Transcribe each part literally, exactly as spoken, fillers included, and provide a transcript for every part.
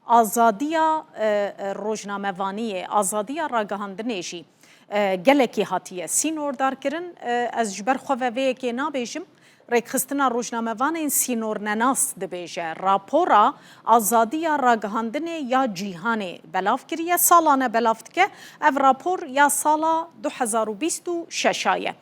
azadiya, e, e, rojnamevaniyê, azadiya ragihandinê jî, e, gelekî hatiye sînordarkirin. E, ez ji ber xwe ve vê yekê nabêjim. Rêkxistina rojnamevanên sînornenas dibêje, rapora azadiya ragihandinê ya cîhanê belav kiriye, salane belav dike. Ev rapor ya sala du hezar û bîst û şeş a ye.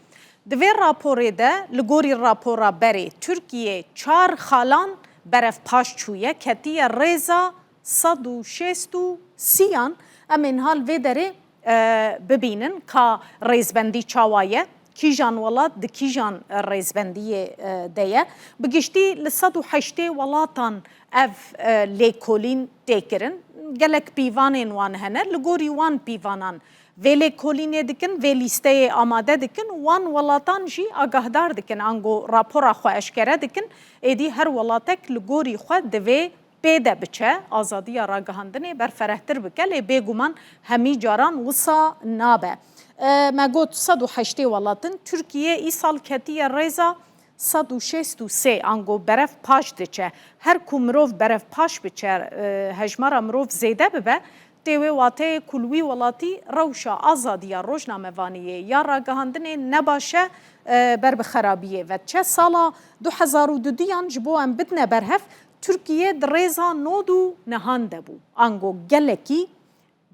Di vê raporê de, li gorî rapora berê, Tirkiye çar xalan berevpaş çûye, ketiye rêza sed û şêst û sî an. Em ê niha li vê derê, e, bibînin ka rêzbendî çawa ye, kîjan welat di kîjan rêzbendiyê, e, de ye. Bi giştî li sed û heştê welatan ev, e, lêkolîn tê kirin. Gelek pîvanên wan hene. Li gorî wan pîvanan vê lêkolînê dikin, vê lîsteyê amade dikin, wan welatan jî agahdar dikin, ango rapora xwe eşkere dikin. Êdî her welatek li gorî xwe divê pê de biçe, azadiya ragihandinê berferehtir bike, lê bêguman hemî caran wisa nabe. E, me got sed û heştê welat in, Tirkiye îsal ketiye rêza sed û şêst û sê, ango berev paş diçe. Her ku mirov berev paş biçe, e, hejmara mirov zêde bibe, tê wê wateyê ku li wî welatî rewşa azadiya rojnamevaniyê ya ragihandinê ne baş e, e, ber bi xerabiyê ve diçe. Sala du hezar û duduyan ji bo em bidine berhev, Tirkiye di rêza nod û nehan de bû. Ango gelekî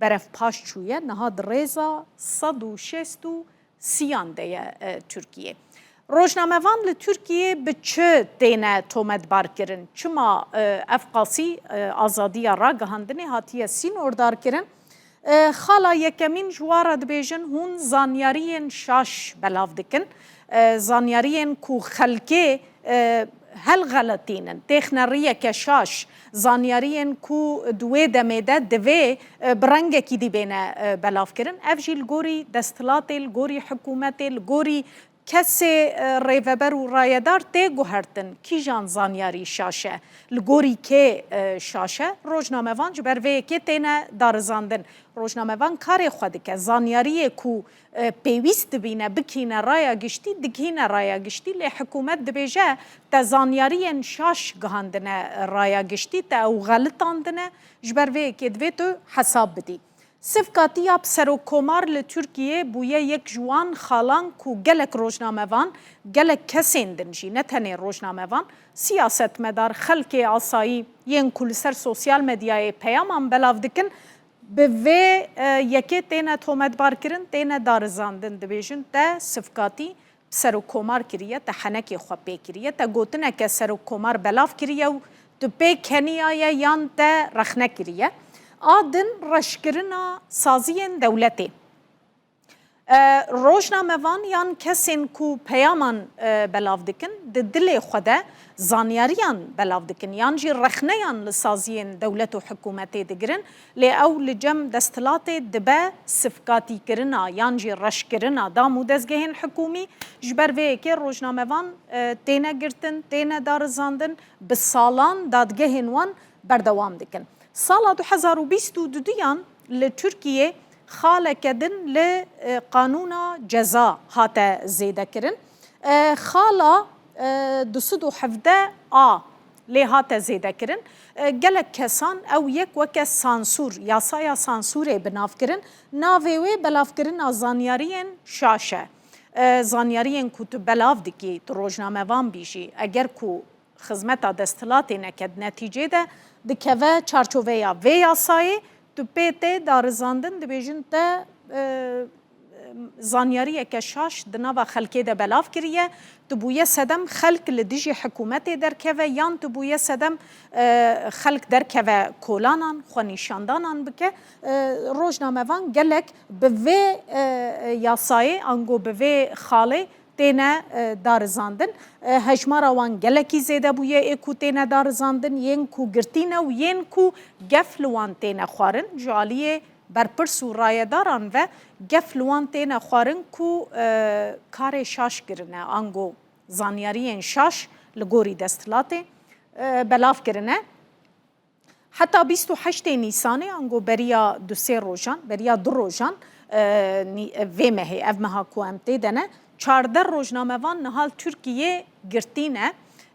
berevpaş çûye, niha di rêza sed û şêst û sî an de ye, e, Tirkiye. Rojnamevan li Tirkiye bi çi têne tometbarkirin? Çima, e, ev qasî, e, azadiya ragihandinê hatiye sînordarkirin? E, xala yekemîn ji wan re dibêjin, hûn zanyariyên şaş belav dikin. E, zanyariyên ku xelkê, e, helxeletînin, têxne riyeke şaş, zanyariyên ku di wê demê de divê, e, bi rengekî dî bêne, e, belavkirin. Ev jî li gorî desthilatê, li gorî hikûmetê, li gorî kesê, e, rêveber û rayedar tê guhertin, kîjan zanyarî şaş e, li gorî kê, e, şaş e. Rojnamevan ji ber vê yekê têne darizandin. Rojnamevan karê xwe dike. Zanyariyê ku, e, pêwîst dibîne bikîne raya giştî, digihîne raya giştî, lê hikûmet dibêje te zanyariyên şaş gihandine raya giştî, te ew xelitandine, ji ber vê yekê divê tu hesab bidî. Sivkatiya bi serokkomar li Tirkiyê bûye yek ji wan xalan ku gelek rojnamevan, gelek kesên din jî, ne tenê rojnamevan, siyasetmedar, xelkê asayî yên ku li ser sosyal medyayê peyaman belav dikin, bi vê, e, yekê têne tometbarkirin, têne darizandin, dibêjin te sivkatî serokkomar kiriye, te henekê xwe pê kiriye, te gotineke serokkomar belav kiriye û tu pê keniyaye yan te rexne kiriye. A din reşkirina saziyên dewletê. E, rojnamevan yan kesên ku peyaman, e, belav dikin, di dilê xwe de zanyariyan belav dikin yan jî rexneyan li saziyên dewlet û hikûmetê digirin. Lê ew li cem desthilatê dibe sifkatîkirina yan jî reşkirina dam û dezgehên hikûmî. Ji ber vê yekê rojnamevan, e, têne girtin, têne darizandin, bi salan dadgehên wan berdewam dikin. Sala du hezar û bîst û duduyan li Tirkiyê xaleke din li, e, qanûna ceza hate zêdekirin. E, xala, e, du sed û hevdeh A lê hate zêdekirin. E, gelek kesan ew yek weke sansûr, yasaya sansûrê bi nav kirin. Navê wê belavkirina zanyariyên şaş e. E, zanyariyên ku tu belav dikî, tu rojnamevan bî jî, eger ku xizmeta desthilatê neke, di netîcê de dikeve çarçoveya vê yasayê, tu pê tê darizandin, dibêjin te, e, zanyariyeke şaş di nava xelkê de belav kiriye, tu bûye sedem xelk li dijî hikûmetê derkeve, yan tu bûye sedem, e, xelk derkeve kolanan, xwenîşandanan bike. E, rojnamevan gelek bi vê, e, yasayê, ango bi vê xalê têne, e, darizandin. E, hejmara wan gelekî zêde bûye ê ku têne darizandin, yên ku girtî ne û yên ku gef li wan têne xwarin. Ji aliyê berpirs û rayedaran ve gef li wan têne xwarin ku, e, karê şaş kirine, ango zanyariyên şaş li gorî desthilatê, e, belav kirine. Heta bîst û heştê Nîsanê, ango beriya du sê rojan, beriya du rojan, e, nî-, e, vê mehê, ev meha ku em tê de ne, çardeh rojnamevan niha li Tirkiyê girtî ne.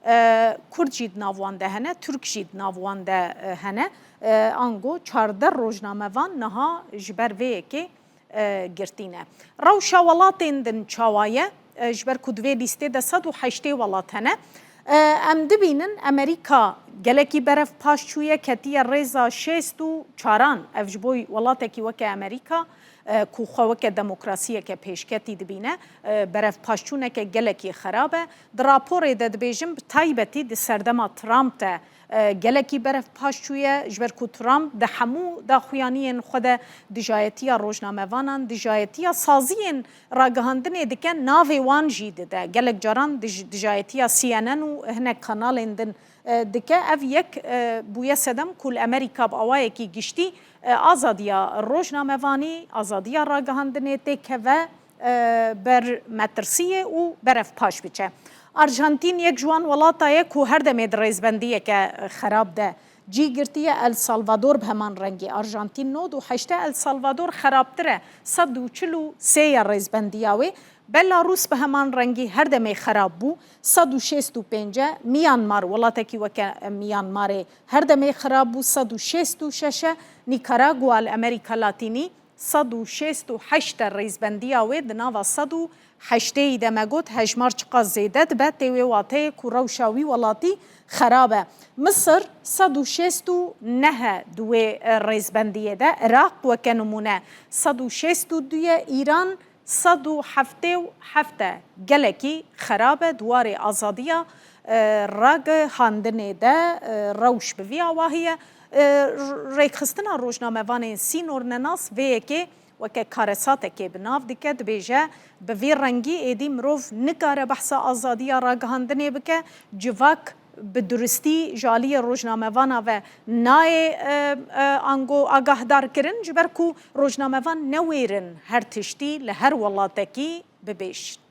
E, Kurd jî di nav wan de hene, Tirk jî di nav wan de, e, hene. E, ango çardeh rojnamevan niha ji ber vê yekê, e, girtî ne. Rewşa welatên din çawa ye? E, ji ber ku di vê lîstê de sed û heştê welat hene. E, em dibînin Amerîka gelekî berevpaş çûye, ketiye rêza şêst û çaran. Ev ji bo welatekî weke Amerîka, e, ku xwe weke demokrasiyeke pêşketî dibîne, e, berevpaşçûneke gelekî xerab e. Di raporê de dibêjin, bi taybetî di serdema Trump de, e, gelekî berevpaş çûye, ji ber ku Trump di hemû daxuyaniyên xwe de dijayetiya rojnamevanan, dijayetiya saziyên ragihandinê dike, navê wan jî dide. Gelek caran dij-, dijayetiya C N N û hinek kanalên din, e, dike. Ev yek, e, bûye sedem ku li Amerîka bi awayekî giştî, e, azadiya rojnamevanî, azadiya ragihandinê têkeve, e, ber metirsiyê û berevpaş biçe. Arjantîn yek ji wan welata ye ku her demê di rêzbendiyeke xerab de cî girtiye. El Salvador bi heman rengî. Arjantîn nod û heşt e, El Salvador xerabtir e. Sed û çil û sê ye rêzbendiya wê. Belarûs bi heman rengî her demê xerab bû. Sed û şêst û pênc e. Myanmar, welatekî weke Myanmarê her demê xerab bû. Sed û şêst û şeş e. Nîkaragwa li Amerîka Latînî sed û şêst û heşt e rêzbendiya wê, di nava sed û heştê yî de me got, hejmar çiqas zêde dibe, tê wê wateyê ku rewşa wî welatî xerab e. Misir sed û şêst û neh e di wê, e, rêzbendiyê de, Iraq weke nimûne sed û şêst û du ye, Îran sed û heftê û heft e. Gelekî xerab e di warê azadiya, e, ragihandinê de, e, rewş bi vî awahî ye. E, r-, rêkxistina rojnamevanên sînornenas vê yekê weke karesatekê bi nav dike, dibêje, bi vî rengî êdî mirov nikare behsa azadiya ragihandinê bike, civak bi duristî ji aliyê rojnamevana ve nayê, e, e, ango agahdarkirin, ji ber ku rojnamevan ne wêr in her tiştî li her welatekî bibêjin.